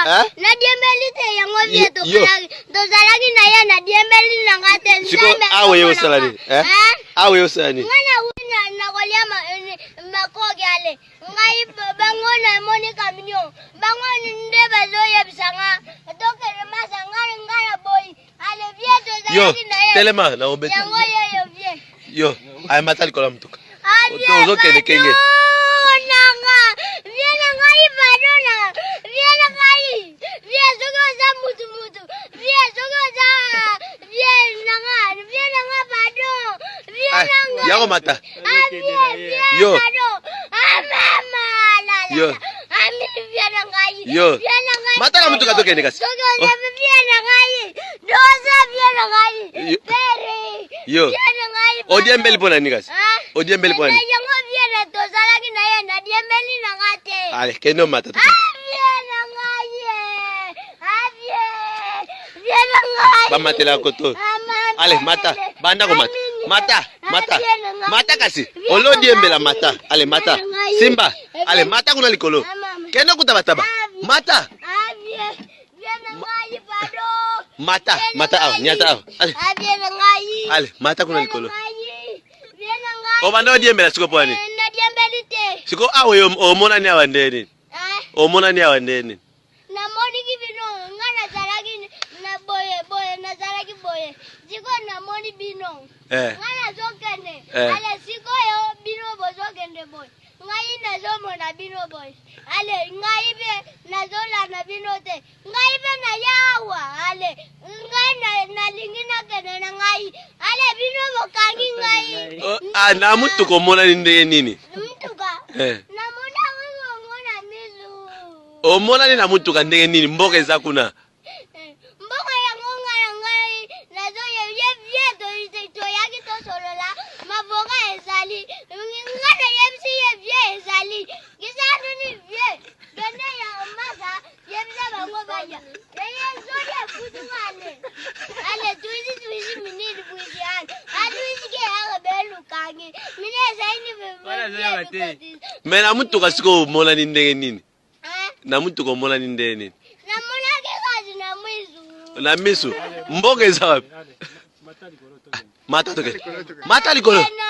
Eh? Nadiembeli te yango vie Yo- tokalaki. Tozalaki na ye nadiembeli na nga te. Siko Nzambe awa ye azomona osala nga. nini? Eh? Eh? Awa ye osala nini? Nga na wi na nakolia makoki ale. Ngai bango namoni camion. Bango nde bazoyebisa nga. Tokende masa nga nga na boyi. Ale vie Yo, tozalaki na ye. telema na obeta. Yango yeyo vie. Yo, aya mata likolo ya motuka. Ah, vie, Ozokende kenge. pardon na nga. Vie na ngai pardon na. Vie na ngai. Vie soki oza mutu mutu. Vie soki oza vie na nga. Vie na nga pardon. Vie Ay, na nga. yako mata. Ah, vie, vie, Yo. pardon. Ah, mama. La, la, Yo. la. Ah, mi vie na ngai. Yo. Vie na ngai. Mata na motuka tokende kasi. Soki oza vie na ngai. Doza vie na ngai. Yo. Pere. Yo. Vie na ngai. Odiembeli mpo na nini kasi? Ah. Odiembeli mpo na nini? Yango vie na tozalaki na ye nadiembeli na nga te. Ale, kende omata. Ah, vie na ngai ye. Ah, vie. Vie na ngai. Bamatela koto. Ah, mama. Ale, mata. Banda komata. Amini. Mata, Ah, mata. vie na ngai. Mata kasi. Vie Olo na odiembela ngai. mata. Ale, mata. Vie na ngai. Simba. Ale, Eh, mata kuna likolo. Ah, mama. Kende okuta bataba. Ah, vie. Mata. Ah, vie. Vie na ngai, pardon. Mata, Vie na mata awa, ngai. nyata awa. Ale, Ah, vie na ngai. ale, mata kuna Vie na likolo. ngai. Vie na ngai. Obanda odiembela siko mpo na nini? Eh, nadiembeli te. Siko awa yo omonani awa nde nini? Ah. Omonani awa nde nini? Namoniki bino nga nazalaki na boye boye nazalaki boye sikoyo namoni bino Eh. nga nazokende Eh. ale sikoyo bino bozokende boye ngai nazomona bino boye ale ngai mpe nazolanda bino te ngai mpe naya awa ale ngai nalingi nakende na ngai ale bino bokangi ngai. Oh, ah, na motuka omonani ndenge nini? Mtuka Eh. namonaki kongo na misu. Omonani na motuka ndenge nini? Mboka eza kuna. Mboka yango nga na ngai nazoye ye vie toyaki tosolola mavoka ezali nga nayebisi ye vie ezali kisanuni vie kende ya masa yebisa bango baya eye zoli efutu ale ale tuisi tuisi minini buisi ale atuisi ke yaka belukangi mine ezali ni Me na motuka sikoyo omonani ndenge nini? Na motuka omonani ndenge nini? Namonaki kasi na misu. Na misu. Mboka eza wapi? Mata tokende. Mata likolo. Na.